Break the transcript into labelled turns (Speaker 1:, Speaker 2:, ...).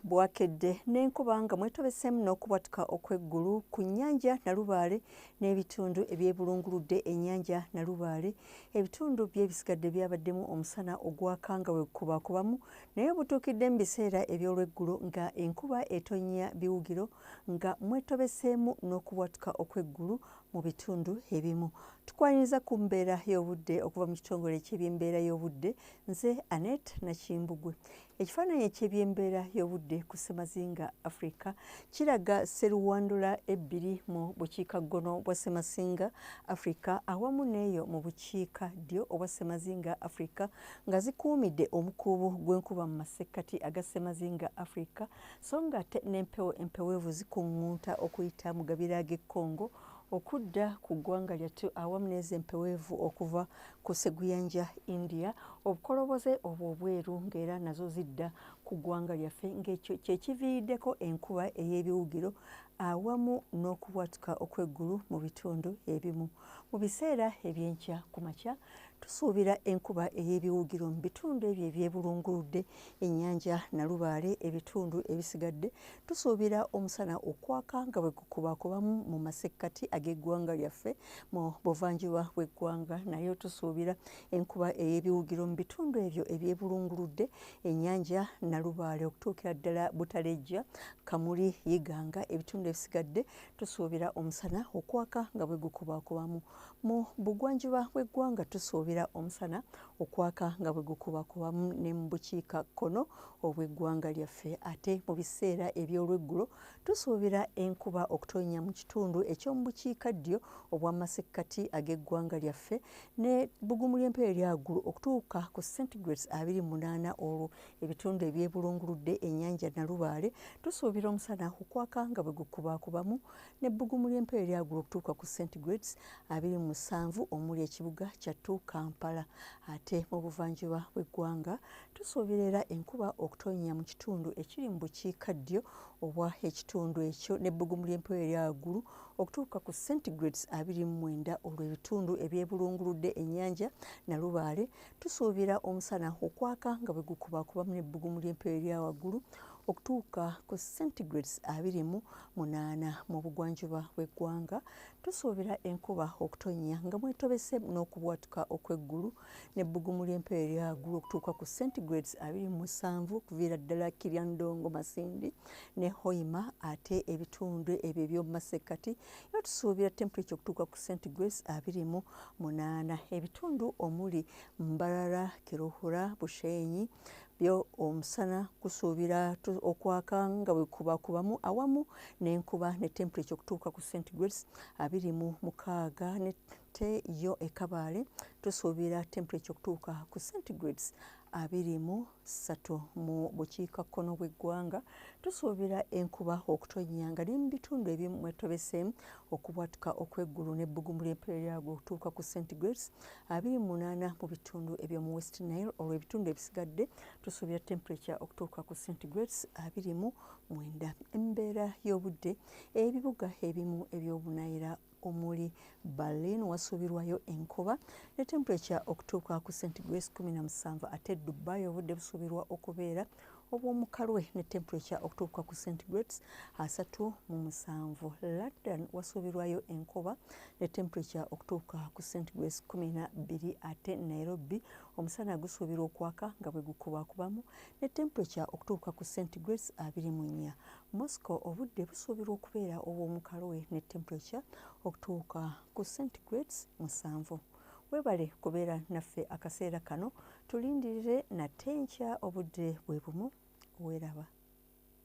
Speaker 1: Bwakedde n'enkuba nga mwetobeseemu n'okubwatuka okw'eggulu ku nnyanja Nalubaale n'ebitundu ebyebulunguludde ennyanja Nalubaale. Ebitundu by'ebisigadde byabaddemu omusana ogwaka nga bwe gukubaakubamu, naye butuukidde mu biseera eby'olweggulo nga enkuba etonnya biwugiro nga mwetobeseemu n'okubwatuka okw'eggulu mu bitundu ebimu. Tukwaniriza ku mbeera y'obudde okuva mu kitongole eky'ebyembeera y'obudde. Nze Annette Nakimbugwe. Ekifaananyi eky'ebyembeera y'obudde ku Ssemazinga Africa kiraga sseruwandula ebbiri mu bukiikakkono bwa Ssemazinga Africa awamu n'eyo mu bukiikaddyo obwa Ssemazinga Africa nga zikuumidde omukuubo gw'enkuba mu masekkati aga Ssemazinga Africa, so ng'ate n'empewo empeweevu zikuŋŋunta okuyita mu gabira g'e Congo okudda ku ggwanga lyattu awamu n'ezo empeweevu okuva ku sseguyanja India, obukoloboze obwo obweru ng'era nazo zidda ku ggwanga lyaffe, ng'ekyo kye kiviiriddeko enkuba ey'ebiwugiro awamu n'okubwatuka okw'eggulu mu bitundu ebimu. Mu biseera ebyenkya ku makya tusuubira enkuba ey'ebiwugiro mu bitundu ebyo ebyebulunguludde ennyanja Nalubaale. Ebitundu ebisigadde tusuubira omusana okwaka nga bwe gukubaakubamu mu masekkati ag'eggwanga lyaffe mu buvanjuba bw'eggwanga, naye tusuubira enkuba ey'ebiwugiro mu bitundu ebyo ebyebulunguludde ennyanja Nalubaale okutuukira ddala Butalejja, Kamuli, Iganga. Ebitundu ebisigadde tusuubira omusana okwaka nga bwe gukubaakubamu. Mu bugwanjuba bw'eggwanga tusuubira omusana okwaka nga bwe gukubaakubamu ne mu bukiikakkono obw'eggwanga lyaffe. Ate mu biseera eby'olweggulo tusuubira enkuba okutonnya mu kitundu eky'omu bukiikaddyo obw'amasekkati ag'eggwanga lyaffe n'ebbugumu ly'empewo erya waggulu okutuuka ku centigrades 28. Olwo ebitundu ebyebulunguludde ennyanja Nalubaale tusuubira omusana okwaka nga bwe gukubaakubamu n'ebbugumu ly'empewo erya waggulu okutuuka ku centigrades 27 omuli ekibuga kyattu Kampala. Ate mu buvanjuba bw'eggwanga tusuubira era enkuba okutonnya mu kitundu ekiri mu bukiikaddyo obwa ekitundu ekyo n'ebbugumu ly'empewo erya waggulu okutuuka ku centigrades 29. Olwo ebitundu ebyebulunguludde ennyanja Nalubaale tusuubira omusana okwaka nga bwe gukubaakubamu n'ebbugumu ly'empewo erya waggulu okutuuka ku centigrades 28. Mu bugwanjuba bw'eggwanga tusuubira enkuba okutonnya nga mwetobese n'okubwatuka okw'eggulu n'ebbugumu ly'empewo erya waggulu okutuuka ku centigrades 27 okuviira ddala Kiryandongo, Masindi ne Hoima. Ate ebitundu ebyo eby'omu masekkati era tusuubira temperature okutuuka ku centigrades 28. Ebitundu omuli Mbarara, Kiruhura, Bushenyi byo omusana gusuubira okwaka nga bwe kubakubamu awamu n'enkuba ne temperature okutuuka ku centigrades 26. Nete yo e Kabale tusuubira temperature okutuuka ku centigrades 23. Mu bukiikakkono bw'eggwanga tusuubira enkuba okutonnya nga ne mu bitundu ebimu mwetobeseemu okubwatuka okw'eggulu n'ebbugumu ly'empewo eryagwo okutuuka ku centigrades 28 mu bitundu eby'omu West Nile. Olwo ebitundu ebisigadde tusuubira temperature okutuuka ku centigrades 29. Embeera y'obudde, ebibuga ebimu eby'obunaayira omuli Berlin wasuubirwayo enkuba ne temperature okutuuka ku centigrades 17. Ate Dubai obudde busuubirwa okubeera obw'omukalwe ne temperature okutuuka ku centigrades 37. London wasuubirwayo enkuba ne temperature okutuuka ku centigrades 12. Ate Nairobi omusana gusuubirwa okwaka nga bwe gukubaakubamu ne temperature okutuuka ku centigrades 24. Moscow obudde busuubirwa okubeera obw'omukalwe ne temperature okutuuka ku centigrades 7. Weebale kubeera naffe akaseera kano, tulindirire nate enkya obudde bwe bumu. Weeraba.